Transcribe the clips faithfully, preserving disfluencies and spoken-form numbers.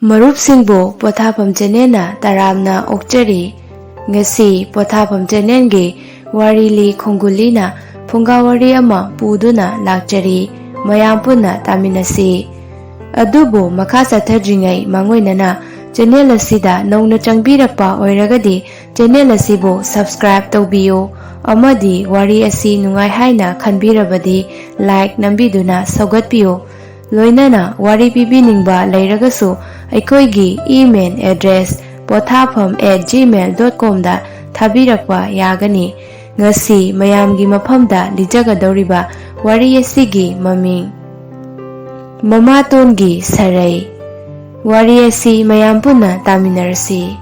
ꯃꯔꯨꯞꯁꯤꯡꯕꯨ ꯄꯣꯊꯥꯐꯝ ꯆꯦꯅꯦꯜꯅ ꯇꯔꯥꯝꯅ ꯑꯣꯛꯆꯔꯤ꯫ ꯉꯁꯤ ꯄꯣꯊꯥꯐꯝ ꯆꯦꯅꯦꯜꯒꯤ ꯋꯥꯔꯤ ꯂꯤ ꯈꯣꯡꯒꯨꯜꯂꯤꯅ ꯐꯨꯡꯒꯥ ꯋꯥꯔꯤ ꯑꯃ ꯄꯨꯗꯨꯅ ꯂꯥꯛꯆꯔꯤ꯫ ꯃꯌꯥꯝ ꯄꯨꯟꯅ ꯇꯥꯃꯤꯟꯅꯁꯤ꯫ ꯑꯗꯨꯕꯨ ꯃꯈꯥ ꯆꯠꯊꯗ꯭ꯔꯤꯉꯩ ꯃꯥꯡꯑꯣꯏꯅꯅ ꯆꯦꯅꯦꯜ ꯑꯁꯤꯗ ꯅꯧꯅ ꯆꯪꯕꯤꯔꯛꯄ ꯑꯣꯏꯔꯒꯗꯤ ꯆꯦꯅꯦꯜ ꯑꯁꯤꯕꯨ subscribe ꯇꯧꯕꯤꯌꯨ ꯑꯃꯗꯤ ꯋꯥꯔꯤ ꯑꯁꯤ ꯅꯨꯡꯉꯥꯏ ꯍꯥꯏꯅ ꯈꯟꯕꯤꯔꯕꯗꯤ like ꯅꯝꯕꯤꯗꯨꯅ ꯁꯧꯒꯠꯄꯤꯌꯨ꯫ ꯂꯣꯏꯅꯅ ꯋꯥꯔꯤ ꯄꯤꯕꯤꯅꯤꯡꯕ ꯂꯩꯔꯒꯁꯨ ꯑꯩꯈꯣꯏꯒꯤ email address ꯄꯣꯊꯥꯐꯝ at gmail dot comꯗ ꯊꯥꯕꯤꯔꯛꯄ ꯌꯥꯒꯅꯤ꯫ ꯉꯁꯤ ꯃꯌꯥꯝꯒꯤ ꯃꯐꯝꯗ ꯂꯤꯖꯒꯗꯧꯔꯤꯕ ꯋꯥꯔꯤ ꯑꯁꯤꯒꯤ ꯃꯃꯤꯡ ꯃꯃꯥꯇꯣꯟꯒꯤ ꯁꯔꯩ꯫ ꯋꯥꯔꯤ ꯑꯁꯤ ꯃꯌꯥꯝ ꯄꯨꯟꯅ ꯇꯥꯃꯤꯟꯅꯔꯁꯤ꯫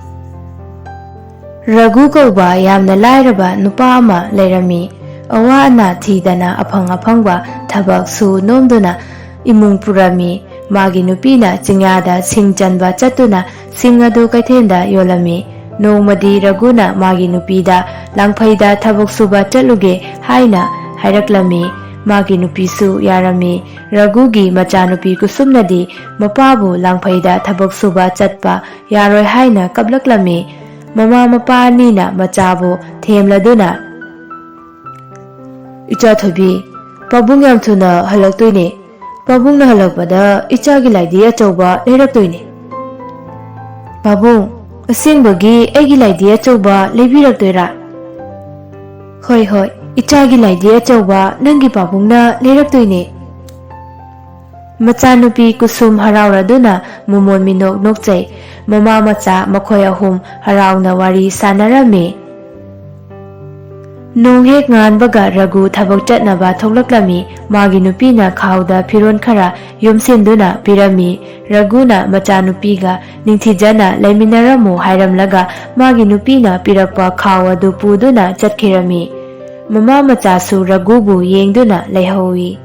ꯔꯘꯨ ꯀꯧꯕ ꯌꯥꯝꯅ ꯂꯥꯏꯔꯕ ꯅꯨꯄꯥ ꯑꯃ ꯂꯩꯔꯝꯃꯤ꯫ ꯑꯋꯥ ꯑꯅꯥ ꯊꯤꯗꯅ ꯑꯐꯪ ꯑꯐꯪꯕ ꯊꯕꯛ ꯁꯨ ꯅꯣꯝꯗꯨꯅ ꯏꯃꯨꯡ ꯄꯨꯔꯝꯃꯤ꯫ ꯃꯥꯒꯤ ꯅꯨꯄꯤꯅ ꯆꯤꯡꯌꯥꯗ ꯁꯤꯡ ꯆꯟꯕ ꯆꯠꯇꯨꯅ ꯁꯤꯡ ꯑꯗꯨ ꯀꯩꯊꯦꯜꯗ ꯌꯣꯜꯂꯝꯃꯤ꯫ ꯅꯣꯡꯃꯗꯤ ꯔꯘꯨꯅ ꯃꯥꯒꯤ ꯅꯨꯄꯤꯗ ꯂꯥꯡꯐꯩꯗ ꯊꯕꯛ ꯁꯨꯕ ꯆꯠꯂꯨꯒꯦ ꯍꯥꯏꯅ ꯍꯥꯏꯔꯛꯂꯝꯃꯤ꯫ ꯃꯥꯒꯤ ꯅꯨꯄꯤꯁꯨ ꯌꯥꯔꯝꯃꯤ꯫ ꯔꯘꯨꯒꯤ ꯃꯆꯥꯅꯨꯄꯤ ꯀꯨꯁꯨꯝꯅꯗꯤ ꯃꯄꯥꯕꯨ ꯂꯥꯡꯐꯩꯗ ꯊꯕꯛ ꯁꯨꯕ ꯆꯠꯄ ꯌꯥꯔꯣꯏ ꯍꯥꯏꯅ ꯀꯞꯂꯛꯂꯝꯃꯤ꯫ ꯃꯃꯥ ꯃꯄꯥ ꯑꯅꯤꯅ ꯃꯆꯥꯕꯨ ꯊꯦꯝꯂꯗꯨꯅ, "ꯏꯆꯥ ꯊꯣꯏꯕꯤ, ꯄꯥꯕꯨꯡ ꯌꯥꯝ ꯊꯨꯅ ꯍꯜꯂꯛꯇꯣꯏꯅꯦ꯫ ꯄꯥꯕꯨꯡꯅ ꯍꯜꯂꯛꯄꯗ ꯏꯆꯥꯒꯤ ꯂꯥꯏꯙꯤ ꯑꯆꯧꯕ ꯂꯩꯔꯛꯇꯣꯏꯅꯦ꯫" "ꯄꯥꯕꯨꯡ, ꯑꯁꯦꯡꯕꯒꯤ ꯑꯩꯒꯤ ꯂꯥꯏꯙꯤ ꯑꯆꯧꯕ ꯂꯩꯕꯤꯔꯛꯇꯣꯏꯔꯥ?" "ꯍꯣꯏ, ꯍꯣꯏ, ꯏꯆꯥꯒꯤ ꯂꯥꯏꯙꯤ ꯑꯆꯧꯕ ꯅꯪꯒꯤ ꯄꯥꯕꯨꯡꯅ ꯂꯩꯔꯛꯇꯣꯏꯅꯦ꯫" ꯃꯆꯥꯅꯨꯄꯤ ꯀꯨꯁꯨꯝ ꯍꯔꯥꯎꯔꯗꯨꯅ ꯃꯃꯣꯟ ꯃꯤꯅꯣꯛ ꯅꯣꯛꯆꯩ꯫ ꯃꯃꯥ ꯃꯆꯥ ꯃꯈꯣꯏ ꯑꯍꯨꯝ ꯍꯔꯥꯎꯅ ꯋꯥꯔꯤ ꯁꯥꯟꯅꯔꯝꯃꯤ꯫ ꯅꯣꯡ ꯍꯦꯛ ꯉꯥꯟꯕꯒ ꯔꯘꯨ ꯊꯕꯛ ꯆꯠꯅꯕ ꯊꯣꯛꯂꯛꯂꯝꯃꯤ꯫ ꯃꯥꯒꯤ ꯅꯨꯄꯤꯅ ꯈꯥꯎꯗ ꯐꯤꯔꯣꯜ ꯈꯔ ꯌꯣꯝꯁꯤꯟꯗꯨꯅ ꯄꯤꯔꯝꯃꯤ꯫ ꯔꯘꯨꯅ ꯃꯆꯥꯅꯨꯄꯤꯒ ꯅꯤꯡꯊꯤꯖꯅ ꯂꯩꯃꯤꯟꯅꯔꯝꯃꯨ ꯍꯥꯏꯔꯝꯂꯒ ꯃꯥꯒꯤ ꯅꯨꯄꯤꯅ ꯄꯤꯔꯛꯄ ꯈꯥꯎ ꯑꯗꯨ ꯄꯨꯗꯨꯅ ꯆꯠꯈꯤꯔꯝꯃꯤ꯫ ꯃꯃꯥ ꯃꯆꯥꯁꯨ ꯔꯘꯨꯕꯨ ꯌꯦꯡꯗꯨꯅ ꯂꯩꯍꯧꯏ꯫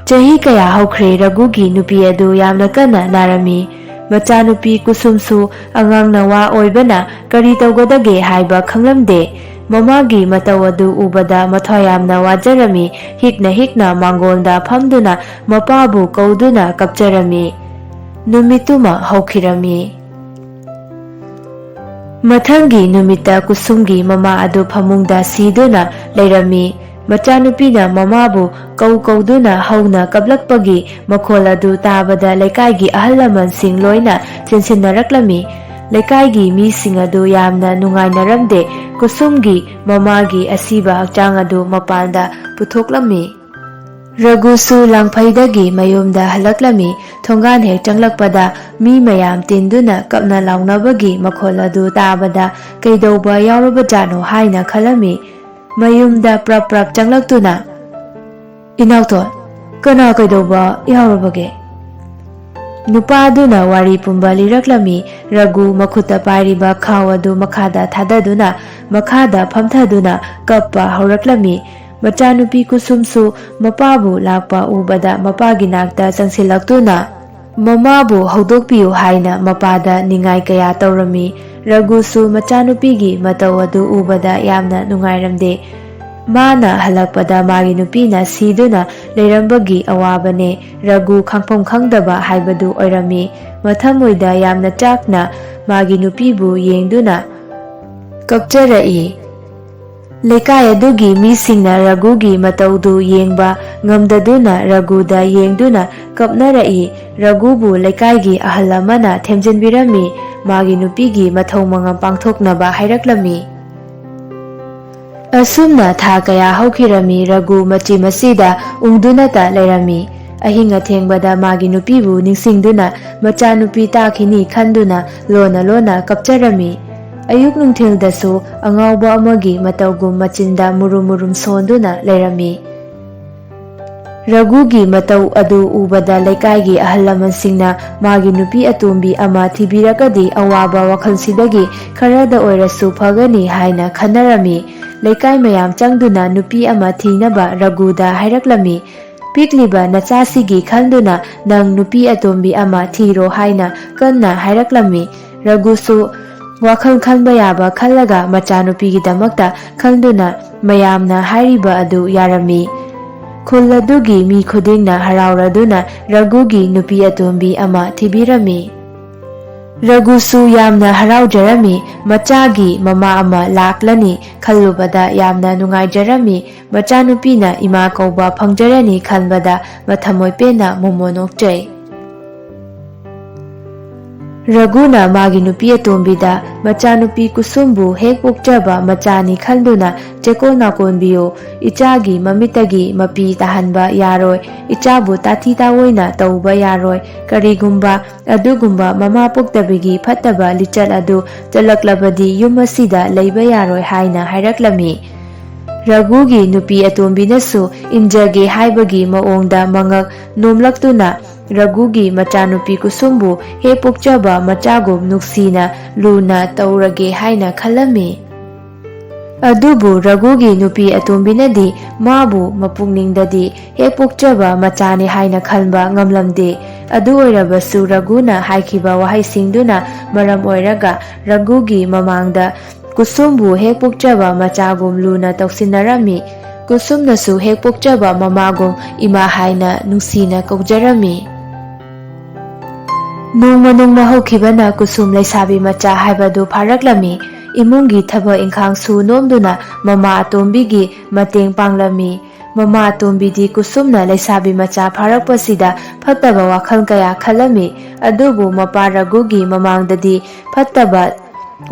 ꯆꯍꯤ ꯀꯌꯥ ꯍꯧꯈ꯭ꯔꯦ, ꯔꯘꯨꯒꯤ ꯅꯨꯄꯤ ꯑꯗꯨ ꯌꯥꯝꯅ ꯀꯟꯅ ꯅꯥꯔꯝꯃꯤ꯫ ꯃꯆꯥꯅꯨꯄꯤ ꯀꯨꯁꯨꯝꯁꯨ ꯑꯉꯥꯡ ꯅꯋꯥ ꯑꯣꯏꯕꯅ ꯀꯔꯤ ꯇꯧꯒꯗꯒꯦ ꯍꯥꯏꯕ ꯈꯪꯂꯝꯗꯦ꯫ ꯃꯃꯥꯒꯤ ꯃꯇꯧ ꯑꯗꯨ ꯎꯕꯗ ꯃꯊ꯭ꯋꯥꯏ ꯌꯥꯝꯅ ꯋꯥꯖꯔꯝꯃꯤ꯫ ꯍꯤꯛꯅ ꯍꯤꯛꯅ ꯃꯥꯡꯒꯣꯜꯗ ꯐꯝꯗꯨꯅ ꯃꯄꯥꯕꯨ ꯀꯧꯗꯨꯅ ꯀꯞꯆꯔꯝꯃꯤ꯫ ꯅꯨꯃꯤꯠꯇꯨꯃ ꯍꯧꯈꯤꯔꯝꯃꯤ꯫ ꯃꯊꯪꯒꯤ ꯅꯨꯃꯤꯠꯇ ꯀꯨꯁꯨꯝꯒꯤ ꯃꯃꯥ ꯑꯗꯨ ꯐꯃꯨꯡꯗ ꯁꯤꯗꯨꯅ ꯂꯩꯔꯝꯃꯤ꯫ ꯃꯆꯥꯅꯨꯄꯤꯅ ꯃꯃꯥꯕꯨ ꯀꯧ ꯀꯧꯗꯨꯅ ꯍꯧꯅ ꯀꯞꯂꯛꯄꯒꯤ ꯃꯈꯣꯜ ꯑꯗꯨ ꯇꯥꯕꯗ ꯂꯩꯀꯥꯏꯒꯤ ꯑꯍꯜ ꯂꯃꯟꯁꯤꯡ ꯂꯣꯏꯅ ꯆꯦꯟꯁꯤꯟꯅꯔꯛꯂꯝꯃꯤ꯫ ꯂꯩꯀꯥꯏꯒꯤ ꯃꯤꯁꯤꯡ ꯑꯗꯨ ꯌꯥꯝꯅ ꯅꯨꯡꯉꯥꯏꯅꯔꯝꯗꯦ꯫ ꯀꯨꯁꯨꯝꯒꯤ ꯃꯃꯥꯒꯤ ꯑꯁꯤꯕ ꯍꯛꯆꯥꯡ ꯑꯗꯨ ꯃꯄꯥꯟꯗ ꯄꯨꯊꯣꯛꯂꯝꯃꯤ꯫ ꯔꯘꯨꯁꯨ ꯂꯥꯡꯐꯩꯗꯒꯤ ꯃꯌꯨꯝꯗ ꯍꯜꯂꯛꯂꯝꯃꯤ꯫ ꯊꯣꯡꯒꯥꯟ ꯍꯦꯛ ꯆꯪꯂꯛꯄꯗ ꯃꯤ ꯃꯌꯥꯝ ꯇꯤꯟꯗꯨꯅ ꯀꯞꯅ ꯂꯥꯎꯅꯕꯒꯤ ꯃꯈꯣꯜ ꯑꯗꯨ ꯇꯥꯕꯗ ꯀꯩꯗꯧꯕ ꯌꯥꯎꯔꯕꯖꯥꯠꯅꯣ ꯍꯥꯏꯅ ꯈꯜꯂꯝꯃꯤ꯫ ꯃꯌꯨꯝꯗ ꯄ꯭ꯔꯞ ꯄ꯭ꯔꯞ ꯆꯪꯂꯛꯇꯨꯅ, "ꯏꯅꯥꯎꯇꯣꯟ, ꯀꯅꯥ ꯀꯩꯗꯧꯕ ꯌꯥꯎꯔꯕꯒꯦ?" ꯅꯨꯄꯥꯗꯨꯅ ꯋꯥꯔꯤ ꯄꯨꯝꯕ ꯂꯤꯔꯛꯂꯝꯃꯤ꯫ ꯔꯘꯨ ꯃꯈꯨꯠꯇ ꯄꯥꯏꯔꯤꯕ ꯈꯥꯎ ꯑꯗꯨ ꯃꯈꯥꯗ ꯊꯥꯗꯗꯨꯅ ꯃꯈꯥꯗ ꯐꯝꯊꯗꯨꯅ ꯀꯞꯄ ꯍꯧꯔꯛꯂꯝꯃꯤ꯫ ꯃꯆꯥꯅꯨꯄꯤ ꯀꯨꯁꯨꯝꯁꯨ ꯃꯄꯥꯕꯨ ꯂꯥꯛꯄ ꯎꯕꯗ ꯃꯄꯥꯒꯤ ꯅꯥꯛꯇ ꯆꯪꯁꯤꯜꯂꯛꯇꯨꯅ ꯃꯃꯥꯕꯨ ꯍꯧꯗꯣꯛꯄꯤꯌꯨ ꯍꯥꯏꯅ ꯃꯄꯥꯗ ꯅꯤꯡꯉꯥꯏ ꯀꯌꯥ ꯇꯧꯔꯝꯃꯤ꯫ ꯔꯘꯨꯁꯨ ꯃꯆꯥꯅꯨꯄꯤꯒꯤ ꯃꯇꯧ ꯑꯗꯨ ꯎꯕꯗ ꯌꯥꯝꯅ ꯅꯨꯡꯉꯥꯏꯔꯝꯗꯦ꯫ ꯃꯥꯅ ꯍꯜꯂꯛꯄꯗ ꯃꯥꯒꯤ ꯅꯨꯄꯤꯅ ꯁꯤꯗꯨꯅ ꯂꯩꯔꯝꯕꯒꯤ ꯑꯋꯥꯕꯅꯦ ꯔꯘꯨ ꯈꯪꯐꯝ ꯈꯪꯗꯕ ꯍꯥꯏꯕꯗꯨ ꯑꯣꯏꯔꯝꯃꯤ꯫ ꯃꯊꯃꯣꯏꯗ ꯌꯥꯝꯅ ꯆꯥꯛꯅ ꯃꯥꯒꯤ ꯅꯨꯄꯤꯕꯨ ꯌꯦꯡꯗꯨꯅ ꯀꯞꯆꯔꯛꯏ꯫ ꯂꯩꯀꯥꯏ ꯑꯗꯨꯒꯤ ꯃꯤꯁꯤꯡꯅ ꯔꯘꯨꯒꯤ ꯃꯇꯧꯗꯨ ꯌꯦꯡꯕ ꯉꯝꯗꯗꯨꯅ ꯔꯘꯨꯗ ꯌꯦꯡꯗꯨꯅ ꯀꯞꯅꯔꯛꯏ꯫ ꯔꯘꯨꯕꯨ ꯂꯩꯀꯥꯏꯒꯤ ꯑꯍꯜ ꯑꯃꯅ ꯊꯦꯝꯖꯤꯟꯕꯤꯔꯝꯃꯤ꯫ ꯃꯥꯒꯤ ꯅꯨꯄꯤꯒꯤ ꯃꯊꯧ ꯃꯉꯝ ꯄꯥꯡꯊꯣꯛꯅꯕ ꯍꯥꯏꯔꯛꯂꯝꯃꯤ꯫ ꯑꯁꯨꯝꯅ ꯊꯥ ꯀꯌꯥ ꯍꯧꯈꯤꯔꯝꯃꯤ꯫ ꯔꯘꯨ ꯃꯆꯤ ꯃꯆꯤꯗ ꯎꯪꯗꯨꯅꯇ ꯂꯩꯔꯝꯃꯤ꯫ ꯑꯍꯤꯡ ꯑꯊꯦꯡꯕꯗ ꯃꯥꯒꯤ ꯅꯨꯄꯤꯕꯨ ꯅꯤꯡꯁꯤꯡꯗꯨꯅ ꯃꯆꯥꯅꯨꯄꯤ ꯇꯥꯈꯤꯅꯤ ꯈꯟꯗꯨꯅ ꯂꯣꯟꯅ ꯂꯣꯟꯅ ꯀꯞꯆꯔꯝꯃꯤ꯫ ꯑꯌꯨꯛ ꯅꯨꯡꯊꯤꯜꯗꯁꯨ ꯑꯉꯥꯎꯕ ꯑꯃꯒꯤ ꯃꯇꯧꯒꯨꯝ ꯃꯆꯤꯟꯗ ꯃꯨꯔꯨꯝ ꯃꯨꯔꯨꯝ ꯁꯣꯟꯗꯨꯅ ꯂꯩꯔꯝꯃꯤ꯫ ꯔꯘꯨꯒꯤ ꯃꯇꯧ ꯑꯗꯨ ꯎꯕꯗ ꯂꯩꯀꯥꯏꯒꯤ ꯑꯍꯜ ꯂꯃꯟꯁꯤꯡꯅ ꯃꯥꯒꯤ ꯅꯨꯄꯤ ꯑꯇꯣꯝꯕꯤ ꯑꯃ ꯊꯤꯕꯤꯔꯒꯗꯤ ꯑꯋꯥꯕ ꯋꯥꯈꯜꯁꯤꯗꯒꯤ ꯈꯔꯗ ꯑꯣꯏꯔꯁꯨ ꯐꯒꯅꯤ ꯍꯥꯏꯅ ꯈꯟꯅꯔꯝꯃꯤ꯫ ꯂꯩꯀꯥꯏ ꯃꯌꯥꯝ ꯆꯪꯗꯨꯅ ꯅꯨꯄꯤ ꯑꯃ ꯊꯤꯅꯕ ꯔꯘꯨꯗ ꯍꯥꯏꯔꯛꯂꯝꯃꯤ꯫ ꯄꯤꯛꯂꯤꯕ ꯅꯆꯥꯁꯤꯒꯤ ꯈꯟꯗꯨꯅ ꯅꯪ ꯅꯨꯄꯤ ꯑꯇꯣꯝꯕꯤ ꯑꯃ ꯊꯤꯔꯣ ꯍꯥꯏꯅ ꯀꯟꯅ ꯍꯥꯏꯔꯛꯂꯝꯃꯤ꯫ ꯔꯘꯨꯁꯨ ꯋꯥꯈꯜ ꯈꯟꯕ ꯌꯥꯕ ꯈꯜꯂꯒ ꯃꯆꯥꯅꯨꯄꯤꯒꯤꯗꯃꯛꯇ ꯈꯟꯗꯨꯅ ꯃꯌꯥꯝꯅ ꯍꯥꯏꯔꯤꯕ ꯑꯗꯨ ꯌꯥꯔꯝꯃꯤ꯫ ꯈꯨꯜ ꯑꯗꯨꯒꯤ ꯃꯤ ꯈꯨꯗꯤꯡꯅ ꯍꯔꯥꯎꯔꯗꯨꯅ ꯔꯘꯨꯒꯤ ꯅꯨꯄꯤ ꯑꯇꯣꯝꯕꯤ ꯑꯃ ꯊꯤꯕꯤꯔꯝꯃꯤ꯫ ꯔꯘꯨꯁꯨ ꯌꯥꯝꯅ ꯍꯔꯥꯎꯖꯔꯝꯃꯤ꯫ ꯃꯆꯥꯒꯤ ꯃꯃꯥ ꯑꯃ ꯂꯥꯛꯂꯅꯤ ꯈꯜꯂꯨꯕꯗ ꯌꯥꯝꯅ ꯅꯨꯡꯉꯥꯏꯖꯔꯝꯃꯤ꯫ ꯃꯆꯥꯅꯨꯄꯤꯅ ꯏꯃꯥ ꯀꯧꯕ ꯐꯪꯖꯔꯅꯤ ꯈꯟꯕꯗ ꯃꯊꯃꯣꯏ ꯄꯦꯟꯅ ꯃꯣꯃꯣꯟ ꯅꯣꯛꯆꯩ꯫ ꯔꯘꯨꯅ ꯃꯥꯒꯤ ꯅꯨꯄꯤ ꯑꯇꯣꯝꯕꯤꯗ, "ꯃꯆꯥꯅꯨꯄꯤ ꯀꯨꯁꯨꯝꯕꯨ ꯍꯦꯛ ꯄꯣꯛꯆꯕ ꯃꯆꯥꯅꯤ ꯈꯟꯗꯨꯅ ꯆꯦꯀꯣꯜ ꯅꯥꯀꯣꯟꯕꯤꯌꯨ꯫ ꯏꯆꯥꯒꯤ ꯃꯃꯤꯠꯇꯒꯤ ꯃꯄꯤ ꯇꯥꯍꯟꯕ ꯌꯥꯔꯣꯏ꯫ ꯏꯆꯥꯕꯨ ꯇꯥꯊꯤ ꯇꯥꯑꯣꯏꯅ ꯇꯧꯕ ꯌꯥꯔꯣꯏ꯫ ꯀꯔꯤꯒꯨꯝꯕ ꯑꯗꯨꯒꯨꯝꯕ ꯃꯃꯥ ꯄꯣꯛꯇꯕꯤꯒꯤ ꯐꯠꯇꯕ ꯂꯤꯆꯠ ꯑꯗꯨ ꯆꯠꯂꯛꯂꯕꯗꯤ ꯌꯨꯝ ꯑꯁꯤꯗ ꯂꯩꯕ ꯌꯥꯔꯣꯏ" ꯍꯥꯏꯅ ꯍꯥꯏꯔꯛꯂꯝꯃꯤ꯫ ꯔꯘꯨꯒꯤ ꯅꯨꯄꯤ ꯑꯇꯣꯝꯕꯤꯅꯁꯨ ꯏꯟꯖꯒꯦ ꯍꯥꯏꯕꯒꯤ ꯃꯑꯣꯡꯗ ꯃꯉꯛ ꯅꯣꯝꯂꯛꯇꯨꯅ ꯔꯘꯨꯒꯤ ꯃꯆꯥꯅꯨꯄꯤ ꯀꯨꯁꯨꯝꯕꯨ ꯍꯦꯛ ꯄꯣꯛꯆꯕ ꯃꯆꯥꯒꯨꯝ ꯅꯨꯡꯁꯤꯅ ꯂꯨꯅ ꯇꯧꯔꯒꯦ ꯍꯥꯏꯅ ꯈꯜꯂꯝꯃꯤ꯫ ꯑꯗꯨꯕꯨ ꯔꯘꯨꯒꯤ ꯅꯨꯄꯤ ꯑꯇꯣꯝꯕꯤꯅꯗꯤ ꯃꯥꯕꯨ ꯃꯄꯨꯛꯅꯤꯡꯗꯗꯤ ꯍꯦꯛ ꯄꯣꯛꯆꯕ ꯃꯆꯥꯅꯤ ꯍꯥꯏꯅ ꯈꯟꯕ ꯉꯝꯂꯝꯗꯦ꯫ ꯑꯗꯨ ꯑꯣꯏꯔꯕꯁꯨ ꯔꯘꯨꯅ ꯍꯥꯏꯈꯤꯕ ꯋꯥꯍꯩꯁꯤꯡꯗꯨꯅ ꯃꯔꯝ ꯑꯣꯏꯔꯒ ꯔꯘꯨꯒꯤ ꯃꯃꯥꯡꯗ ꯀꯨꯁꯨꯝꯕꯨ ꯍꯦꯛ ꯄꯣꯛꯆꯕ ꯃꯆꯥꯒꯨꯝ ꯂꯨꯅ ꯇꯧꯁꯤꯟꯅꯔꯝꯃꯤ꯫ ꯀꯨꯁꯨꯝꯅꯁꯨ ꯍꯦꯛ ꯄꯣꯛꯆꯕ ꯃꯃꯥꯒꯨꯝ ꯏꯃꯥ ꯍꯥꯏꯅ ꯅꯨꯡꯁꯤꯅ ꯀꯧꯖꯔꯝꯃꯤ꯫ ꯅꯣꯡꯃ ꯅꯣꯡꯃ ꯍꯧꯈꯤꯕꯅ ꯀꯨꯁꯨꯝ ꯂꯩꯁꯥꯕꯤ ꯃꯆꯥ ꯍꯥꯏꯕꯗꯨ ꯐꯥꯔꯛꯂꯝꯃꯤ꯫ ꯏꯃꯨꯡꯒꯤ ꯊꯕꯛ ꯏꯪꯈꯥꯡ ꯁꯨ ꯅꯣꯝꯗꯨꯅ ꯃꯃꯥ ꯑꯇꯣꯝꯕꯤꯒꯤ ꯃꯇꯦꯡ ꯄꯥꯡꯂꯝꯃꯤ꯫ ꯃꯃꯥ ꯑꯇꯣꯝꯕꯤꯗꯤ ꯀꯨꯁꯨꯝꯅ ꯂꯩꯁꯥꯕꯤ ꯃꯆꯥ ꯐꯥꯔꯛꯄꯁꯤꯗ ꯐꯠꯇꯕ ꯋꯥꯈꯜ ꯀꯌꯥ ꯈꯜꯂꯝꯃꯤ꯫ ꯑꯗꯨꯕꯨ ꯃꯄꯥ ꯔꯘꯨꯒꯤ ꯃꯃꯥꯡꯗꯗꯤ ꯐꯠꯇꯕ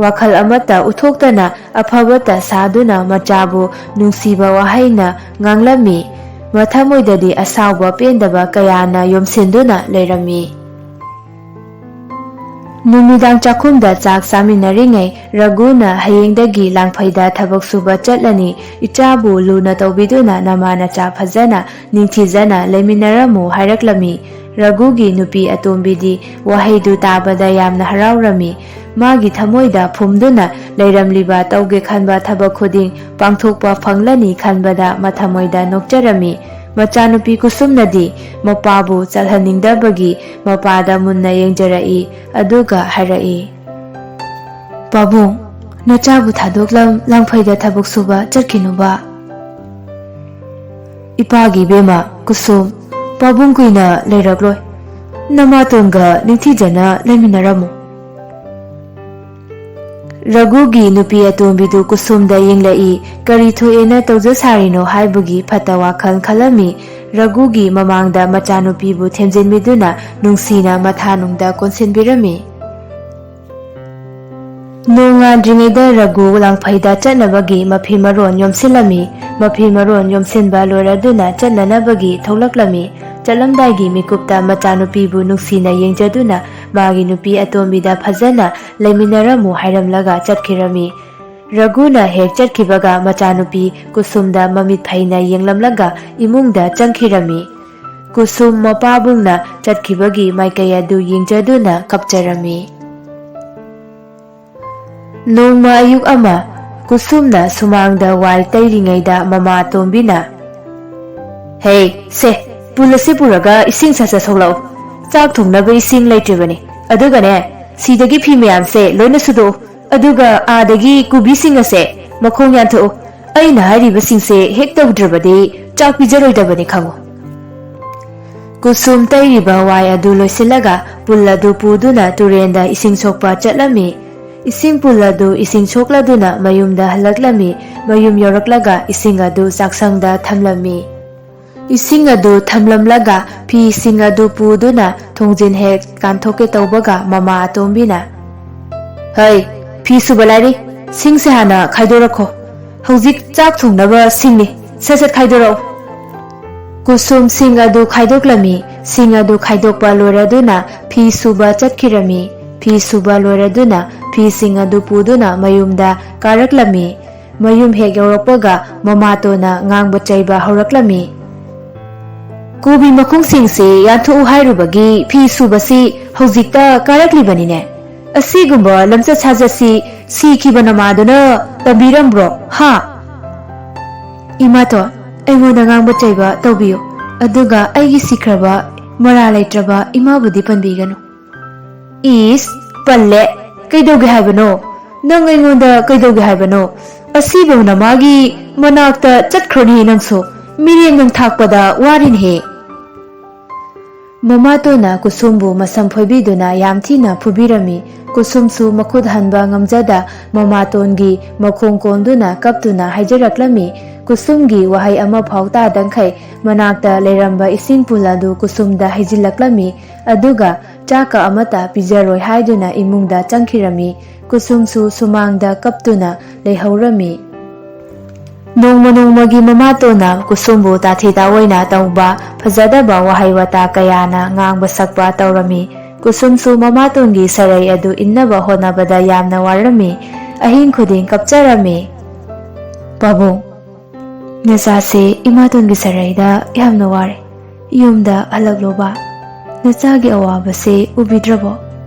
ꯋꯥꯈꯜ ꯑꯃꯠꯇ ꯎꯠꯊꯣꯛꯇꯅ ꯑꯐꯕꯇ ꯁꯥꯗꯨꯅ ꯃꯆꯥꯕꯨ ꯅꯨꯡꯁꯤꯕ ꯋꯥꯍꯩꯅ ꯉꯥꯡꯂꯝꯃꯤ꯫ ꯃꯊꯃꯣꯏꯗꯗꯤ ꯑꯁꯥꯎꯕ ꯄꯦꯟꯗꯕ ꯀꯌꯥꯅ ꯌꯣꯝꯁꯤꯟꯗꯨꯅ ꯂꯩꯔꯝꯃꯤ꯫ ꯅꯨꯃꯤꯗꯥꯡ ꯆꯥꯛꯈꯨꯝꯗ ꯆꯥꯛ ꯆꯥꯃꯤꯟꯅꯔꯤꯉꯩ ꯔꯘꯨꯅ ꯍꯌꯦꯡꯗꯒꯤ ꯂꯥꯡꯐꯩꯗ ꯊꯕꯛ ꯁꯨꯕ ꯆꯠꯂꯅꯤ꯫ ꯏꯆꯥꯕꯨ ꯂꯨꯅ ꯇꯧꯕꯤꯗꯨꯅ ꯅꯃꯥ ꯅꯆꯥ ꯐꯖꯅ ꯅꯤꯡꯊꯤꯖꯅ ꯂꯩꯃꯤꯟꯅꯔꯝꯃꯨ ꯍꯥꯏꯔꯛꯂꯝꯃꯤ꯫ ꯔꯘꯨꯒꯤ ꯅꯨꯄꯤ ꯑꯇꯣꯝꯕꯤꯗꯤ ꯋꯥꯍꯩꯗꯨ ꯇꯥꯕꯗ ꯌꯥꯝꯅ ꯍꯔꯥꯎꯔꯝꯃꯤ꯫ ꯃꯥꯒꯤ ꯊꯃꯣꯏꯗ ꯐꯨꯝꯗꯨꯅ ꯂꯩꯔꯝꯂꯤꯕ ꯇꯧꯒꯦ ꯈꯟꯕ ꯊꯕꯛ ꯈꯨꯗꯤꯡ ꯄꯥꯡꯊꯣꯛꯄ ꯐꯪꯂꯅꯤ ꯈꯟꯕꯗ ꯃꯊꯃꯣꯏꯗ ꯅꯣꯛꯆꯔꯝꯃꯤ꯫ ꯃꯆꯥꯅꯨꯄꯤ ꯀꯨꯁꯨꯝꯅꯗꯤ ꯃꯄꯥꯕꯨ ꯆꯠꯍꯟꯅꯤꯡꯗꯕꯒꯤ ꯃꯄꯥꯗ ꯃꯨꯟꯅ ꯌꯦꯡꯖꯔꯛꯏ꯫ ꯑꯗꯨꯒ ꯍꯥꯏꯔꯛꯏ, "ꯄꯥꯕꯨꯡ, ꯅꯆꯥꯕꯨ ꯊꯥꯗꯣꯛꯂꯝ ꯂꯥꯡꯐꯩꯗ ꯊꯕꯛ ꯁꯨꯕ ꯆꯠꯈꯤꯅꯨꯕ꯫" "ꯏꯄꯥꯒꯤ ꯏꯕꯦꯝꯃ ꯀꯨꯁꯨꯝ, ꯄꯥꯕꯨꯡ ꯀꯨꯏꯅ ꯂꯩꯔꯛꯂꯣꯏ꯫ ꯅꯃꯥꯇꯣꯟꯒ ꯅꯤꯡꯊꯤꯖꯅ ꯂꯩꯃꯤꯟꯅꯔꯝꯃꯨ꯫" ꯔꯘꯨꯒꯤ ꯅꯨꯄꯤ ꯑꯇꯣꯝꯕꯤꯗꯨ ꯀꯨꯁꯨꯝꯗ ꯌꯦꯡꯂꯛꯏ꯫ ꯀꯔꯤ ꯊꯣꯛꯑꯦꯅ ꯇꯧꯖ ꯁꯥꯔꯤꯅꯣ ꯍꯥꯏꯕꯒꯤ ꯐꯠꯇ ꯋꯥꯈꯜ ꯈꯜꯂꯝꯃꯤ꯫ ꯔꯘꯨꯒꯤ ꯃꯃꯥꯡꯗ ꯃꯆꯥꯅꯨꯄꯤꯕꯨ ꯊꯦꯝꯖꯤꯟꯕꯤꯗꯨꯅ ꯅꯨꯡꯁꯤꯅ ꯃꯊꯥꯅꯨꯡꯗ ꯀꯣꯟꯁꯤꯟꯕꯤꯔꯝꯃꯤ꯫ ꯅꯣꯡꯉꯥꯟꯗ꯭ꯔꯤꯉꯩꯗ ꯔꯘꯨ ꯂꯥꯡꯐꯩꯗ ꯆꯠꯅꯕꯒꯤ ꯃꯐꯤ ꯃꯔꯣꯟ ꯌꯣꯝꯁꯤꯜꯂꯝꯃꯤ꯫ ꯃꯐꯤ ꯃꯔꯣꯟ ꯌꯣꯝꯁꯤꯟꯕ ꯂꯣꯏꯔꯗꯨꯅ ꯆꯠꯅꯅꯕꯒꯤ ꯊꯣꯛꯂꯛꯂꯝꯃꯤ꯫ ꯆꯠꯂꯝꯗꯥꯏꯒꯤ ꯃꯤꯀꯨꯞꯇ ꯃꯆꯥꯅꯨꯄꯤꯕꯨ ꯅꯨꯡꯁꯤꯅ ꯌꯦꯡꯖꯗꯨꯅ ꯃꯥꯒꯤ ꯅꯨꯄꯤ ꯑꯇꯣꯝꯕꯤꯗ ꯐꯖꯅ ꯂꯩꯃꯤꯟꯅꯔꯝꯃꯨ ꯍꯥꯏꯔꯝꯂꯒ ꯆꯠꯈꯤꯔꯝꯃꯤ꯫ ꯔꯘꯨꯅ ꯍꯦꯛ ꯆꯠꯈꯤꯕꯒ ꯃꯆꯥꯅꯨꯄꯤ ꯀꯨꯁꯨꯝꯗ ꯃꯃꯤꯠ ꯐꯩꯅ ꯌꯦꯡꯂꯝꯂꯒ ꯏꯃꯨꯡꯗ ꯆꯪꯈꯤꯔꯝꯃꯤ꯫ ꯀꯨꯁꯨꯝ ꯃꯄꯥꯕꯨꯡꯅ ꯆꯠꯈꯤꯕꯒꯤ ꯃꯥꯏꯀꯩ ꯑꯗꯨ ꯌꯦꯡꯖꯗꯨꯅ ꯀꯞꯆꯔꯝꯃꯤ꯫ ꯅꯣꯡꯃ ꯑꯌꯨꯛ ꯑꯃ ꯀꯨꯁꯨꯝꯅ ꯁꯨꯃꯥꯡꯗ ꯋꯥꯏ ꯇꯩꯔꯤꯉꯩꯗ ꯃꯃꯥ ꯇꯣꯝꯕꯤꯅ, "ꯍꯦ, ꯁꯦ, ꯄꯨꯜ ꯑꯁꯤ ꯄꯨꯔꯒ ꯏꯁꯤꯡ ꯁꯠ ꯁꯠ ꯁꯣꯛꯂꯛꯎ꯫ ꯆꯥꯛ ꯊꯣꯡꯅꯕ ꯏꯁꯤꯡ ꯂꯩꯇ꯭ꯔꯤꯕꯅꯤ꯫ ꯑꯗꯨꯒꯅꯦ, ꯁꯤꯗꯒꯤ ꯐꯤ ꯃꯌꯥꯝꯁꯦ ꯂꯣꯏꯅ ꯁꯨꯗꯣꯛꯎ꯫ ꯑꯗꯨꯒ ꯑꯥꯗꯒꯤ ꯀꯣꯕꯤꯁꯤꯡ ꯑꯁꯦ ꯃꯈꯣꯡ ꯌꯥꯟꯊꯣꯛꯎ꯫ ꯑꯩꯅ ꯍꯥꯏꯔꯤꯕꯁꯤꯡꯁꯦ ꯍꯦꯛ ꯇꯧꯗ꯭ꯔꯕꯗꯤ ꯆꯥꯛ ꯄꯤꯖꯔꯣꯏꯗꯕꯅꯤ ꯈꯪꯉꯨ꯫" ꯀꯨꯁꯨꯝ ꯇꯩꯔꯤꯕ ꯋꯥꯏ ꯑꯗꯨ ꯂꯣꯏꯁꯤꯜꯂꯒ ꯄꯨꯜ ꯑꯗꯨ ꯄꯨꯗꯨꯅ ꯇꯨꯔꯦꯟꯗ ꯏꯁꯤꯡ ꯁꯣꯛꯄ ꯆꯠꯂꯝꯃꯤ꯫ ꯏꯁꯤꯡ ꯄꯨꯜ ꯑꯗꯨ ꯏꯁꯤꯡ ꯁꯣꯛꯂꯗꯨꯅ ꯃꯌꯨꯝꯗ ꯍꯜꯂꯛꯂꯝꯃꯤ꯫ ꯃꯌꯨꯝ ꯌꯧꯔꯛꯂꯒ ꯏꯁꯤꯡ ꯑꯗꯨ ꯆꯥꯛꯁꯪꯗ ꯊꯝꯂꯝꯃꯤ꯫ ꯏꯁꯤꯡ ꯑꯗꯨ ꯊꯝꯂꯝꯂꯒ ꯐꯤꯁꯤꯡ ꯑꯗꯨ ꯄꯨꯗꯨꯅ ꯊꯣꯡꯖꯤꯟ ꯍꯦꯛ ꯀꯥꯟꯊꯣꯛꯀꯦ ꯇꯧꯕꯒ ꯃꯃꯥ ꯑꯇꯣꯝꯕꯤꯅ, "ꯍꯩ, ꯐꯤ ꯁꯨꯕ ꯂꯥꯏꯔꯤ, ꯁꯤꯡꯁꯦ ꯍꯥꯟꯅ ꯈꯥꯏꯗꯣꯔꯛꯈꯣ꯫ ꯍꯧꯖꯤꯛ ꯆꯥꯛ ꯊꯣꯡꯅꯕ ꯁꯤꯡꯅꯤ, ꯁꯠ ꯁꯠ ꯈꯥꯏꯗꯣꯔꯛꯑꯣ꯫" ꯀꯨꯁꯨꯝ ꯁꯤꯡ ꯑꯗꯨ ꯈꯥꯏꯗꯣꯛꯂꯝꯃꯤ꯫ ꯁꯤꯡ ꯑꯗꯨ ꯈꯥꯏꯗꯣꯛꯄ ꯂꯣꯏꯔꯗꯨꯅ ꯐꯤ ꯁꯨꯕ ꯆꯠꯈꯤꯔꯝꯃꯤ꯫ ꯐꯤ ꯁꯨꯕ ꯂꯣꯏꯔꯗꯨꯅ ꯐꯤꯁꯤꯡ ꯑꯗꯨ ꯄꯨꯗꯨꯅ ꯃꯌꯨꯝꯗ ꯀꯥꯔꯛꯂꯝꯃꯤ꯫ ꯃꯌꯨꯝ ꯍꯦꯛ ꯌꯧꯔꯛꯄꯒ ꯃꯃꯥꯇꯣꯟꯅ ꯉꯥꯡꯕ ꯆꯩꯕ ꯍꯧꯔꯛꯂꯝꯃꯤ꯫ "ꯀꯣꯕꯤ ꯃꯈꯣꯡꯁꯤꯡꯁꯤ ꯌꯥꯟꯊꯣꯛꯎ ꯍꯥꯏꯔꯨꯕꯒꯤ ꯐꯤ ꯁꯨꯕꯁꯤ ꯍꯧꯖꯤꯛꯇ ꯀꯥꯔꯛꯂꯤꯕꯅꯤꯅꯦ꯫ ꯑꯁꯤꯒꯨꯝꯕ ꯂꯝꯆꯠ ꯁꯥꯖꯠꯁꯤ ꯁꯤꯈꯤꯕ ꯅꯃꯥꯗꯨꯅ ꯇꯝꯕꯤꯔꯝꯕ꯭ꯔꯣ, ꯍꯥ?" "ꯏꯃꯥꯇꯣꯟ, ꯑꯩꯉꯣꯟꯗ ꯉꯥꯡꯕ ꯆꯩꯕ ꯇꯧꯕꯤꯌꯨ, ꯑꯗꯨꯒ ꯑꯩꯒꯤ ꯁꯤꯈ꯭ꯔꯕ ꯃꯔꯥ ꯂꯩꯇ꯭ꯔꯕ ꯏꯃꯥꯕꯨꯗꯤ ꯄꯟꯕꯤꯒꯅꯨ꯫" "ꯏꯁ, ꯄꯜꯂꯦ꯫ ꯀꯩꯗꯧꯒꯦ ꯍꯥꯏꯕꯅꯣ? ꯅꯪ ꯑꯩꯉꯣꯟꯗ ꯀꯩꯗꯧꯒꯦ ꯍꯥꯏꯕꯅꯣ? ꯑꯁꯤꯕꯧꯅ ꯃꯥꯒꯤ ꯃꯅꯥꯛꯇ ꯆꯠꯈ꯭ꯔꯣꯅꯦ ꯅꯪꯁꯨ꯫ ꯃꯤꯔꯦꯝ ꯅꯪ ꯊꯥꯛꯄꯗ ꯋꯥꯔꯤꯅꯦꯍꯦ꯫ ꯃꯃꯥꯇꯣꯟꯅ ꯀꯨꯁꯨꯝꯕꯨ ꯃꯁꯝ ꯐꯣꯏꯕꯤꯗꯨꯅ ꯌꯥꯝ ꯊꯤꯅ ꯐꯨꯕꯤꯔꯝꯃꯤ꯫ ꯀꯨꯁꯨꯝꯁꯨ ꯃꯈꯨꯠ ꯍꯟꯕ ꯉꯝꯖꯗ ꯃꯃꯥꯇꯣꯟꯒꯤ ꯃꯈꯣꯡ ꯀꯣꯟꯗꯨꯅ ꯀꯞꯇꯨꯅ ꯍꯥꯏꯖꯔꯛꯂꯝꯃꯤ꯫ ꯀꯨꯁꯨꯝꯒꯤ ꯋꯥꯍꯩ ꯑꯃꯐꯥꯎ ꯇꯥꯗꯪꯈꯩ ꯃꯅꯥꯛꯇ ꯂꯩꯔꯝꯕ ꯏꯁꯤꯡ ꯄꯨꯜ ꯑꯗꯨ ꯀꯨꯁꯨꯝꯗ ꯍꯩꯖꯤꯜꯂꯛꯂꯝꯃꯤ꯫ ꯑꯗꯨꯒ ꯆꯥꯛꯀ ꯑꯃꯠꯇ ꯄꯤꯖꯔꯣꯏ ꯍꯥꯏꯗꯨꯅ ꯏꯃꯨꯡꯗ ꯆꯪꯈꯤꯔꯝꯃꯤ꯫ ꯀꯨꯁꯨꯝꯁꯨ ꯁꯨꯃꯥꯡꯗ ꯀꯞꯇꯨꯅ ꯂꯩꯍꯧꯔꯝꯃꯤ꯫ ꯅꯣꯡꯃ ꯅꯣꯡꯃꯒꯤ ꯃꯃꯥꯇꯣꯟꯅ ꯀꯨꯁꯨꯝꯕꯨ ꯇꯥꯊꯤ ꯇꯥꯑꯣꯏꯅ ꯇꯧꯕ, ꯐꯖꯗꯕ ꯋꯥꯍꯩ ꯋꯥꯇꯥ ꯀꯌꯥꯅ ꯉꯥꯡꯕ ꯁꯛꯄ ꯇꯧꯔꯝꯃꯤ꯫ ꯀꯨꯁꯨꯝꯁꯨ ꯃꯃꯥꯇꯣꯟꯒꯤ ꯁꯔꯩ ꯑꯗꯨ ꯏꯟꯅꯕ ꯍꯣꯠꯅꯕꯗ ꯌꯥꯝꯅ ꯋꯥꯔꯝꯃꯤ꯫ ꯑꯍꯤꯡ ꯈꯨꯗꯤꯡ ꯀꯞꯆꯔꯝꯃꯤ꯫ "ꯄꯥꯕꯨꯡ, ꯅꯆꯥꯁꯦ ꯏꯃꯥꯇꯣꯟꯒꯤ ꯁꯔꯩꯗ ꯌꯥꯝꯅ ꯋꯥꯔꯦ꯫ ꯌꯨꯝꯗ ꯍꯜꯂꯛꯂꯣꯕ꯫ ꯅꯆꯥꯒꯤ ꯑꯋꯥꯕꯁꯦ ꯎꯕꯤꯗ꯭ꯔꯕꯣ?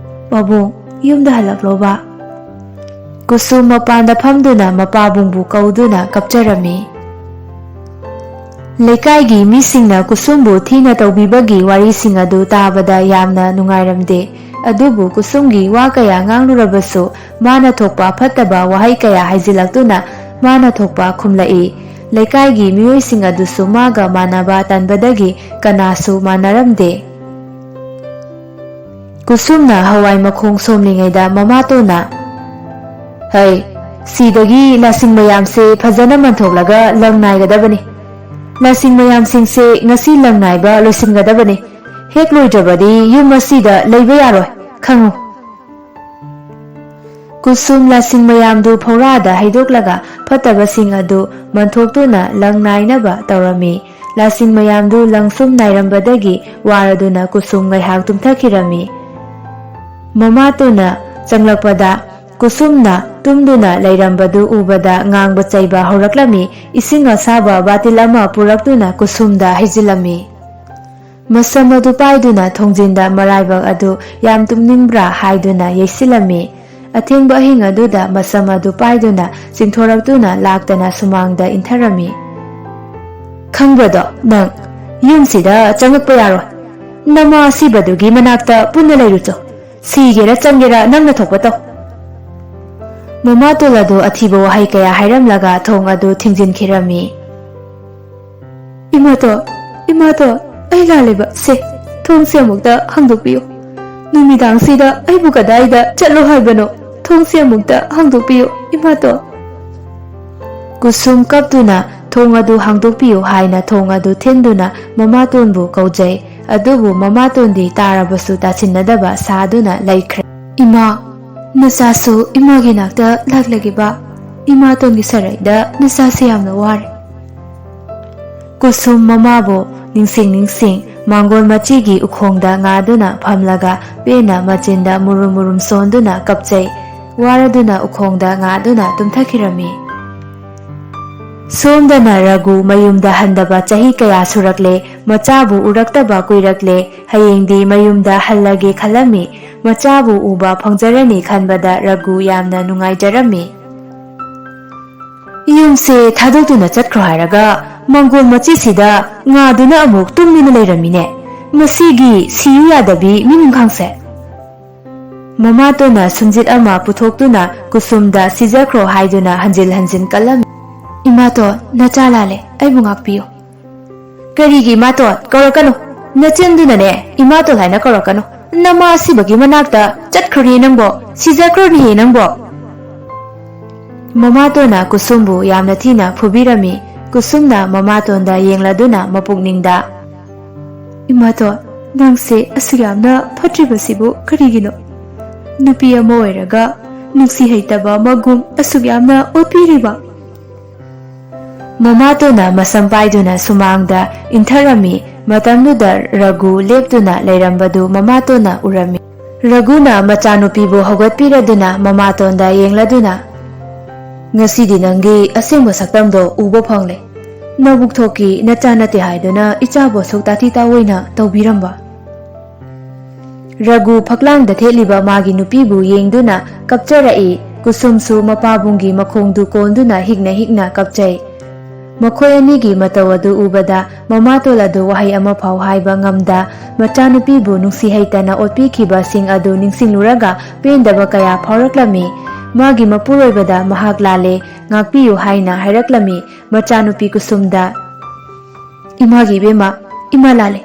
ꯄꯥꯕꯨꯡ, ꯌꯨꯝꯗ ꯍꯜꯂꯛꯂꯣꯕ꯫" ꯀꯨꯁꯨꯝ ꯃꯄꯥꯟꯗ ꯐꯝꯗꯨꯅ ꯃꯄꯥꯕꯨꯡꯕꯨ ꯀꯧꯗꯨꯅ ꯀꯞꯆꯔꯝꯃꯤ꯫ ꯂꯩꯀꯥꯏꯒꯤ ꯃꯤꯁꯤꯡꯅ ꯀꯨꯁꯨꯝꯕꯨ ꯊꯤꯅ ꯇꯧꯕꯤꯕꯒꯤ ꯋꯥꯔꯤꯁꯤꯡ ꯑꯗꯨ ꯇꯥꯕꯗ ꯌꯥꯝꯅ ꯅꯨꯡꯉꯥꯏꯔꯝꯗꯦ꯫ ꯑꯗꯨꯕꯨ ꯀꯨꯁꯨꯝꯒꯤ ꯋꯥ ꯀꯌꯥ ꯉꯥꯡꯂꯨꯔꯕꯁꯨ ꯃꯥꯅ ꯊꯣꯛꯄ ꯐꯠꯇꯕ ꯋꯥꯍꯩ ꯀꯌꯥ ꯍꯥꯏꯖꯤꯜꯂꯛꯇꯨꯅ ꯃꯥꯅ ꯊꯣꯛꯄ ꯈꯨꯝꯂꯛꯏ꯫ ꯂꯩꯀꯥꯏꯒꯤ ꯃꯤꯑꯣꯏꯁꯤꯡ ꯑꯗꯨꯁꯨ ꯃꯥꯒ ꯃꯥꯟꯅꯕ ꯇꯟꯕꯗꯒꯤ ꯀꯅꯥꯁꯨ ꯃꯥꯟꯅꯔꯝꯗꯦ꯫ ꯀꯨꯁꯨꯝꯅ ꯍꯋꯥꯏ ꯃꯈꯣꯡ ꯁꯣꯝꯂꯤꯉꯩꯗ ꯃꯃꯥꯇꯣꯟꯅ, "ꯍꯩ, ꯁꯤꯗꯒꯤ ꯂꯥꯁꯤꯡ ꯃꯌꯥꯝꯁꯦ ꯐꯖꯅ ꯃꯟꯊꯣꯛꯂꯒ ꯂꯪ ꯅꯥꯏꯒꯗꯕꯅꯤ꯫ ꯂꯥꯁꯤꯡ ꯃꯌꯥꯝꯁꯤꯡꯁꯦ ꯉꯁꯤ ꯂꯪ ꯅꯥꯏꯕ ꯂꯣꯏꯁꯤꯟꯒꯗꯕꯅꯤ꯫ ꯍꯦꯛ ꯂꯣꯏꯗ꯭ꯔꯕꯗꯤ ꯌꯨꯝ ꯑꯁꯤꯗ ꯂꯩꯕ ꯌꯥꯔꯣꯏ, ꯈꯪꯉꯨ꯫" ꯀꯨꯁꯨꯝ ꯂꯥꯁꯤꯡ ꯃꯌꯥꯝꯗꯨ ꯐꯧꯔꯥꯗ ꯍꯩꯗꯣꯛꯂꯒ ꯐꯠꯇꯕꯁꯤꯡ ꯑꯗꯨ ꯃꯟꯊꯣꯛꯇꯨꯅ ꯂꯪ ꯅꯥꯏꯅꯕ ꯇꯧꯔꯝꯃꯤ꯫ ꯂꯥꯁꯤꯡ ꯃꯌꯥꯝꯗꯨ ꯂꯪ ꯁꯨꯝ ꯅꯥꯏꯔꯝꯕꯗꯒꯤ ꯋꯥꯔꯗꯨꯅ ꯀꯨꯁꯨꯝ ꯉꯥꯏꯍꯥꯛ ꯇꯨꯝꯊꯈꯤꯔꯝꯃꯤ꯫ ꯃꯃꯥꯇꯣꯟꯅ ꯆꯪꯂꯛꯄꯗ ꯀꯨꯁꯨꯝꯅ ꯇꯨꯝꯗꯨꯅ ꯂꯩꯔꯝꯕꯗꯨ ꯎꯕꯗ ꯉꯥꯡꯕ ꯆꯩꯕ ꯍꯧꯔꯛꯂꯝꯃꯤ꯫ ꯏꯁꯤꯡ ꯑꯁꯥꯕ ꯕꯥꯇꯤꯜ ꯑꯃ ꯄꯨꯔꯛꯇꯨꯅ ꯀꯨꯁꯨꯝꯗ ꯍꯩꯖꯤꯜꯂꯝꯃꯤ꯫ ꯃꯁꯝ ꯑꯗꯨ ꯄꯥꯏꯗꯨꯅ ꯊꯣꯡꯖꯤꯟꯗ ꯃꯔꯥꯏꯕꯛ ꯑꯗꯨ ꯌꯥꯝ ꯇꯨꯝꯅꯤꯡꯕ꯭ꯔꯥ ꯍꯥꯏꯗꯨꯅ ꯌꯩꯁꯤꯜꯂꯝꯃꯤ꯫ ꯑꯊꯦꯡꯕ ꯑꯍꯤꯡ ꯑꯗꯨꯗ ꯃꯁꯝ ꯑꯗꯨ ꯄꯥꯏꯗꯨꯅ ꯆꯤꯡꯊꯣꯔꯛꯇꯨꯅ ꯂꯥꯛꯇꯅ ꯁꯨꯃꯥꯡꯗ ꯏꯟꯊꯔꯝꯃꯤ꯫ "ꯈꯪꯕꯗꯣ ꯅꯪ, ꯌꯨꯝꯁꯤꯗ ꯆꯪꯉꯛꯄ ꯌꯥꯔꯣꯏ꯫ ꯅꯃꯥ ꯑꯁꯤꯕꯗꯨꯒꯤ ꯃꯅꯥꯛꯇ ꯄꯨꯟꯅ ꯂꯩꯔꯨꯆꯣ꯫ ꯁꯤꯒꯦꯔꯥ ꯆꯪꯒꯦꯔꯥ ꯅꯪꯅ ꯊꯣꯛꯄ ꯇꯧ꯫" ꯃꯃꯥꯇꯣꯟ ꯑꯗꯨ ꯑꯊꯤꯕ ꯋꯥꯍꯩ ꯀꯌꯥ ꯍꯥꯏꯔꯝꯂꯒ ꯊꯣꯡ ꯑꯗꯨ ꯊꯤꯡꯖꯤꯟꯈꯤꯔꯝꯃꯤ꯫ "ꯏꯃꯥꯇꯣꯟ, ꯏꯃꯥꯇꯣꯟ, ꯑꯩ ꯂꯥꯜꯂꯦꯕ꯫ ꯁꯦ, ꯊꯣꯡꯁꯦ ꯑꯃꯨꯛꯇ ꯍꯥꯡꯗꯣꯛꯄꯤꯌꯨ꯫ ꯅꯨꯃꯤꯗꯥꯡꯁꯤꯗ ꯑꯩꯕꯨ ꯀꯗꯥꯏꯗ ꯆꯠꯂꯣ ꯍꯥꯏꯕꯅꯣ? ꯊꯣꯡꯁꯦ ꯑꯃꯨꯛꯇ ꯍꯥꯡꯗꯣꯛꯄꯤꯌꯨ, ꯏꯃꯥꯇꯣꯟ꯫" ꯀꯨꯁꯨꯝ ꯀꯞꯇꯨꯅ "ꯊꯣꯡ ꯑꯗꯨ ꯍꯥꯡꯗꯣꯛꯄꯤꯌꯨ" ꯍꯥꯏꯅ ꯊꯣꯡ ꯑꯗꯨ ꯊꯤꯟꯗꯨꯅ ꯃꯃꯥꯇꯣꯟꯕꯨ ꯀꯧꯖꯩ꯫ ꯑꯗꯨꯕꯨ ꯃꯃꯥꯇꯣꯟꯗꯤ ꯇꯥꯔꯕꯁꯨ ꯇꯥꯁꯤꯟꯅꯗꯕ ꯁꯥꯗꯨꯅ ꯂꯩꯈ꯭ꯔꯦ꯫ "ꯏꯃꯥ, ꯅꯆꯥꯁꯨ ꯏꯃꯥꯒꯤ ꯅꯥꯛꯇ ꯂꯥꯛꯂꯒꯦꯕ꯫ ꯏꯃꯥꯇꯣꯟꯒꯤ ꯁꯔꯩꯗ ꯅꯆꯥꯁꯦ ꯌꯥꯝꯅ ꯋꯥꯔꯦ꯫" ꯀꯨꯁꯨꯝ ꯃꯃꯥꯕꯨ ꯅꯤꯡꯁꯤꯡ ꯅꯤꯡꯁꯤꯡ ꯃꯥꯡꯒꯣꯜ ꯃꯆꯤꯒꯤ ꯎꯈꯣꯡꯗ ꯉꯥꯗꯨꯅ ꯐꯝꯂꯒ ꯄꯦꯟꯅ ꯃꯆꯤꯟꯗ ꯃꯨꯔꯨꯝ ꯃꯨꯔꯨꯝ ꯁꯣꯟꯗꯨꯅ ꯀꯞꯆꯩ꯫ ꯋꯥꯔꯗꯨꯅ ꯎꯈꯣꯡꯗ ꯉꯥꯗꯨꯅ ꯇꯨꯝꯊꯈꯤꯔꯝꯃꯤ꯫ ꯁꯣꯝꯗꯅ ꯔꯘꯨ ꯃꯌꯨꯝꯗ ꯍꯟꯗꯕ ꯆꯍꯤ ꯀꯌꯥ ꯁꯨꯔꯛꯂꯦ꯫ ꯃꯆꯥꯕꯨ ꯎꯔꯛꯇꯕ ꯀꯨꯏꯔꯛꯂꯦ꯫ ꯍꯌꯦꯡꯗꯤ ꯃꯌꯨꯝꯗ ꯍꯜꯂꯒꯦ ꯈꯜꯂꯝꯃꯤ꯫ ꯃꯆꯥꯕꯨ ꯎꯕ ꯐꯪꯖꯔꯅꯤ ꯈꯟꯕꯗ ꯔꯘꯨ ꯌꯥꯝꯅ ꯅꯨꯡꯉꯥꯏꯖꯔꯝꯃꯤ꯫ ꯌꯨꯝꯁꯦ ꯊꯥꯗꯣꯛꯇꯨꯅ ꯆꯠꯈ꯭ꯔꯣ ꯍꯥꯏꯔꯒ ꯃꯪꯒꯣꯜ ꯃꯆꯤꯁꯤꯗ ꯉꯥꯗꯨꯅ ꯑꯃꯨꯛ ꯇꯨꯝꯗꯨꯅ ꯂꯩꯔꯝꯃꯤꯅꯦ꯫ ꯃꯁꯤꯒꯤ ꯁꯤꯌꯨ ꯌꯥꯗꯕꯤ ꯃꯤꯅꯨꯡꯈꯥꯡꯁꯦ꯫ ꯃꯃꯥꯇꯣꯟꯅ ꯁꯨꯝꯖꯤꯠ ꯑꯃ ꯄꯨꯊꯣꯛꯇꯨꯅ ꯀꯨꯁꯨꯝꯗ ꯁꯤꯖꯈ꯭ꯔꯣ ꯍꯥꯏꯗꯨꯅ ꯍꯟꯖꯤꯜ ꯍꯟꯖꯤꯟ ꯀꯜꯂꯝꯃꯤ꯫ "ꯏꯃꯥꯇꯣꯟ, ꯅꯆꯥ ꯂꯥꯜꯂꯦ, ꯑꯩꯕꯨ ꯉꯥꯛꯄꯤꯌꯨ꯫" "ꯀꯔꯤꯒꯤ ꯏꯃꯥꯇꯣꯟ ꯀꯧꯔꯛꯀꯅꯨ? ꯅꯆꯤꯟꯗꯨꯅꯅꯦ ꯏꯃꯥꯇꯣꯟ ꯍꯥꯏꯅ ꯀꯧꯔꯛꯀꯅꯨ꯫ ꯅꯃꯥ ꯑꯁꯤꯕꯒꯤ ꯃꯅꯥꯛꯇ ꯆꯠꯈ꯭ꯔꯨꯅꯦ ꯅꯪꯕꯣ, ꯁꯤꯖꯈ꯭ꯔꯨꯅꯦꯍꯦ ꯅꯪꯕꯣ꯫" ꯃꯃꯥꯇꯣꯟꯅ ꯀꯨꯁꯨꯝꯕꯨ ꯌꯥꯝꯅ ꯊꯤꯅ ꯐꯨꯕꯤꯔꯝꯃꯤ꯫ ꯀꯨꯁꯨꯝꯅ ꯃꯃꯥꯇꯣꯟꯗ ꯌꯦꯡꯂꯗꯨꯅ ꯃꯄꯨꯛꯅꯤꯡꯗ, "ꯏꯃꯥꯇꯣꯟ, ꯅꯪꯁꯦ ꯑꯁꯨꯛ ꯌꯥꯝꯅ ꯐꯠꯇ꯭ꯔꯤꯕꯁꯤꯕꯨ ꯀꯔꯤꯒꯤꯅꯣ? ꯅꯨꯄꯤ ꯑꯃ ꯑꯣꯏꯔꯒ ꯅꯨꯡꯁꯤ ꯍꯩꯇꯕ ꯑꯃꯒꯨꯝ ꯑꯁꯨꯛ ꯌꯥꯝꯅ ꯑꯣꯠꯄꯤꯔꯤꯕ?" ꯃꯃꯥꯇꯣꯟꯅ ꯃꯁꯝ ꯄꯥꯏꯗꯨꯅ ꯁꯨꯃꯥꯡꯗ ꯏꯟꯊꯔꯝꯃꯤ꯫ ꯃꯇꯝꯗꯨꯗ ꯔꯘꯨ ꯂꯦꯞꯇꯨꯅ ꯂꯩꯔꯝꯕꯗꯨ ꯃꯃꯥꯇꯣꯟꯅ ꯎꯔꯝꯃꯤ꯫ ꯔꯘꯨꯅ ꯃꯆꯥꯅꯨꯄꯤꯕꯨ ꯍꯧꯒꯠꯄꯤꯔꯗꯨꯅ ꯃꯃꯥꯇꯣꯟꯗ ꯌꯦꯡꯂꯗꯨꯅ, "ꯉꯁꯤꯗꯤ ꯅꯪꯒꯤ ꯑꯁꯦꯡꯕ ꯁꯛꯇꯝꯗꯣ ꯎꯕ ꯐꯪꯂꯦ꯫ ꯅꯕꯨꯛꯊꯣꯛꯀꯤ ꯅꯆꯥ ꯅꯠꯇꯦ ꯍꯥꯏꯗꯨꯅ ꯏꯆꯥꯕꯨ ꯑꯁꯨꯛ ꯇꯥꯊꯤ ꯇꯥꯑꯣꯏꯅ ꯇꯧꯕꯤꯔꯝꯕ?" ꯔꯘꯨ ꯐꯛꯂꯥꯡꯗ ꯊꯦꯠꯂꯤꯕ ꯃꯥꯒꯤ ꯅꯨꯄꯤꯕꯨ ꯌꯦꯡꯗꯨꯅ ꯀꯞꯆꯔꯛꯏ꯫ ꯀꯨꯁꯨꯝꯁꯨ ꯃꯄꯥꯕꯨꯡꯒꯤ ꯃꯈꯣꯡꯗꯨ ꯀꯣꯟꯗꯨꯅ ꯍꯤꯛꯅ ꯍꯤꯛꯅ ꯀꯞꯆꯩ꯫ ꯃꯈꯣꯏ ꯑꯅꯤꯒꯤ ꯃꯇꯧ ꯑꯗꯨ ꯎꯕꯗ ꯃꯃꯥꯇꯣꯟ ꯑꯗꯨ ꯋꯥꯍꯩ ꯑꯃꯐꯥꯎ ꯍꯥꯏꯕ ꯉꯝꯗ ꯃꯆꯥꯅꯨꯄꯤꯕꯨ ꯅꯨꯡꯁꯤ ꯍꯩꯇꯅ ꯑꯣꯠꯄꯤꯈꯤꯕꯁꯤꯡ ꯑꯗꯨ ꯅꯤꯡꯁꯤꯡꯂꯨꯔꯒ ꯄꯦꯟꯗꯕ ꯀꯌꯥ ꯐꯥꯎꯔꯛꯂꯝꯃꯤ꯫ ꯃꯥꯒꯤ ꯃꯄꯨꯔꯣꯏꯕꯗ ꯃꯍꯥꯛ ꯂꯥꯜꯂꯦ, ꯉꯥꯛꯄꯤꯌꯨ ꯍꯥꯏꯅ ꯍꯥꯏꯔꯛꯂꯝꯃꯤ꯫ ꯃꯆꯥꯅꯨꯄꯤ ꯀꯨꯁꯨꯝꯗ ꯏꯃꯥꯒꯤ ꯏꯕꯦꯝꯃ, ꯏꯃꯥ ꯂꯥꯜꯂꯦ꯫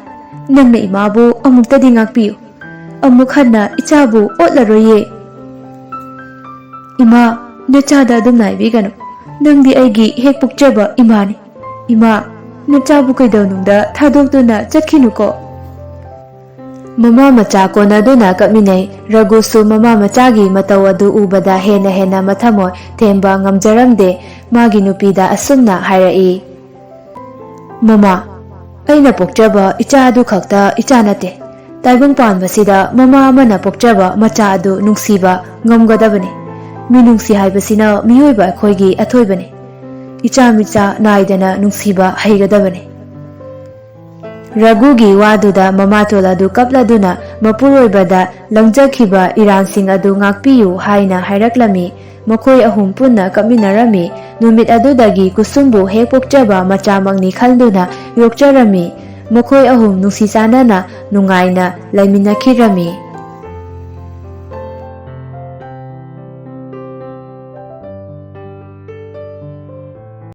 ꯅꯪꯅ ꯏꯃꯥꯕꯨ ꯑꯃꯨꯛꯇꯗꯤ ꯉꯥꯛꯄꯤꯌꯨ꯫ ꯑꯃꯨꯛ ꯍꯟꯅ ꯏꯆꯥꯕꯨ ꯑꯣꯠꯂꯔꯣꯏꯌꯦ꯫ ꯏꯃꯥ, ꯅꯆꯥꯗ ꯑꯗꯨꯝ ꯅꯥꯏꯕꯤꯒꯅꯨ꯫ ꯅꯪꯗꯤ ꯑꯩꯒꯤ ꯍꯦꯛ ꯄꯣꯛꯆꯕ ꯏꯃꯥꯅꯤ꯫ ꯏꯃꯥ, ꯅꯆꯥꯕꯨ ꯀꯩꯗꯧꯅꯨꯡꯗ ꯊꯥꯗꯣꯛꯇꯨꯅ ꯆꯠꯈꯤꯅꯨꯀꯣ꯫ ꯃꯃꯥ ꯃꯆꯥ ꯀꯣꯟꯅꯗꯨꯅ ꯀꯞꯃꯤꯟꯅꯩ꯫ ꯔꯘꯨꯁꯨ ꯃꯃꯥ ꯃꯆꯥꯒꯤ ꯃꯇꯧ ꯑꯗꯨ ꯎꯕꯗ ꯍꯦꯟꯅ ꯍꯦꯟꯅ ꯃꯊꯃꯣꯏ ꯊꯦꯝꯕ ꯉꯝꯖꯔꯝꯗꯦ꯫ ꯃꯥꯒꯤ ꯅꯨꯄꯤꯗ ꯑꯁꯨꯝꯅ ꯍꯥꯏꯔꯛꯏ, "ꯃꯃꯥ, ꯑꯩꯅ ꯄꯣꯛꯆꯕ ꯏꯆꯥ ꯑꯗꯨ ꯈꯛꯇ ꯏꯆꯥ ꯅꯠꯇꯦ꯫ ꯇꯥꯏꯕꯪ ꯄꯥꯟꯕꯁꯤꯗ ꯃꯃꯥ ꯑꯃꯅ ꯄꯣꯛꯆꯕ ꯃꯆꯥ ꯑꯗꯨ ꯅꯨꯡꯁꯤꯕ ꯉꯝꯒꯗꯕꯅꯤ꯫ ꯃꯤꯅꯨꯡꯁꯤ ꯍꯥꯏꯕꯁꯤꯅ ꯃꯤꯑꯣꯏꯕ ꯑꯩꯈꯣꯏꯒꯤ ꯑꯊꯣꯏꯕꯅꯤ꯫ ꯏꯆꯥ ꯃꯤꯆꯥ ꯅꯥꯏꯗꯅ ꯅꯨꯡꯁꯤꯕ ꯍꯩꯒꯗꯕꯅꯤ"꯫ ꯔꯘꯨꯒꯤ ꯋꯥꯗꯨꯗ ꯃꯃꯥꯇꯣꯜ ꯑꯗꯨ ꯀꯞꯂꯗꯨꯅ ꯃꯄꯨꯔꯣꯏꯕꯗ ꯂꯪꯖꯈꯤꯕ ꯏꯔꯥꯟꯁꯤꯡ ꯑꯗꯨ ꯉꯥꯛꯄꯤꯌꯨ ꯍꯥꯏꯅ ꯍꯥꯏꯔꯛꯂꯝꯃꯤ꯫ ꯃꯈꯣꯏ ꯑꯍꯨꯝ ꯄꯨꯟꯅ ꯀꯞꯃꯤꯟꯅꯔꯝꯃꯤ꯫ ꯅꯨꯃꯤꯠ ꯑꯗꯨꯗꯒꯤ ꯀꯨꯁꯨꯝꯕꯨ ꯍꯦꯛ ꯄꯣꯛꯆꯕ ꯃꯆꯥꯃꯛꯅꯤ ꯈꯟꯗꯨꯅ ꯌꯣꯛꯆꯔꯝꯃꯤ꯫ ꯃꯈꯣꯏ ꯑꯍꯨꯝ ꯅꯨꯡꯁꯤ ꯆꯥꯟꯅꯅ ꯅꯨꯡꯉꯥꯏꯅ ꯂꯩꯃꯤꯟꯅꯈꯤꯔꯝꯃꯤ꯫